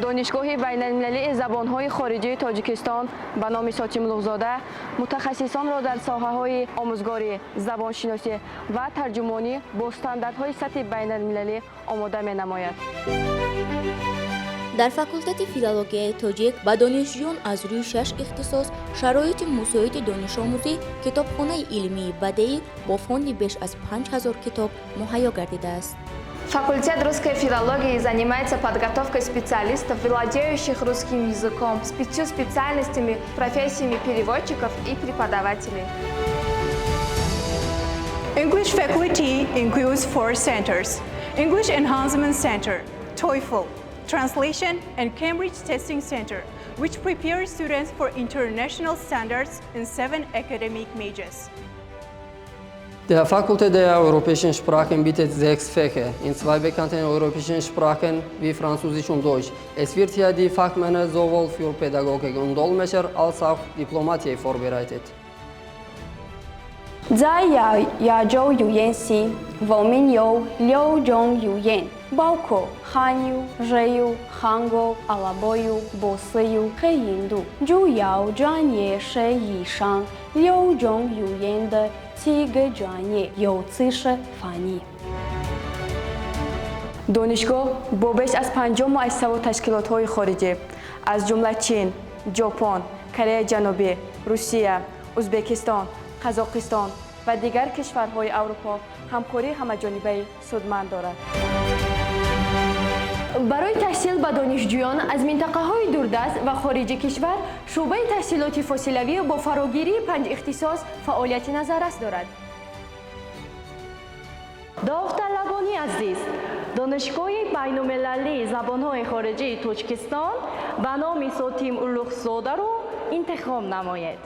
Донишгоҳи байналмилалии забонҳои хориҷии Тоҷикистон ба номи Сотим Улуғзода мутахассисонро дар соҳаҳои омӯзгорӣ, забоншиносӣ ва тарҷумонӣ бо стандартҳои сатҳи байналмилалӣ омода менамояд. Дар факултети филологияи тоҷик ба донишҷӯён аз рӯи шаш ихтисос шароити мусоиди донишомӯзӣ, китобхонаи илмии бадеӣ бо фонди беш аз 5000 китоб муҳайё гардидааст. Факультет русской филологии занимается подготовкой специалистов, владеющих русским языком, с пятью специальностями, профессиями переводчиков и преподавателей. English faculty includes four centers: English Enhancement Center, TOEFL, Translation and Cambridge Testing Center, which prepares students for international standards in seven academic majors. Der Fakultät der europäischen Sprachen bietet sechs Fächer in zwei bekannten europäischen Sprachen wie Französisch und Deutsch. Es wird hier die Fachmänner sowohl für Pädagogik und Dolmetscher als auch Diplomatie vorbereitet. 在亚洲语言系，我们有六种语言，包括汉语、日语、韩国、阿拉伯语、波斯语和印度。主要专业是以上六种语言的七个专业，尤其是翻译。 Донишгоҳ бо беш аз 50 муассисаву ташкилотҳои хориҷӣ, аз ҷумла Чин, Ҷопон, Кореяи Ҷанубӣ, Русия, Ӯзбекистон, Қазоқистон ва дигар кишварҳои Аврупо ҳамкории ҳамаҷонибаи судманд дорад. Барои таҳсил ба донишҷӯён аз минтақаҳои дурдаст ва хориҷи кишвар шӯъбаи таҳсилоти фосилавӣ бо фарогирии панҷ ихтисос фаъолияти назаррас дорад. Довталабони азиз, Донишгоҳи байналмилалии забонҳои хориҷии Тоҷикистон ба номи Сотим Улуғзодаро интихоб намоед.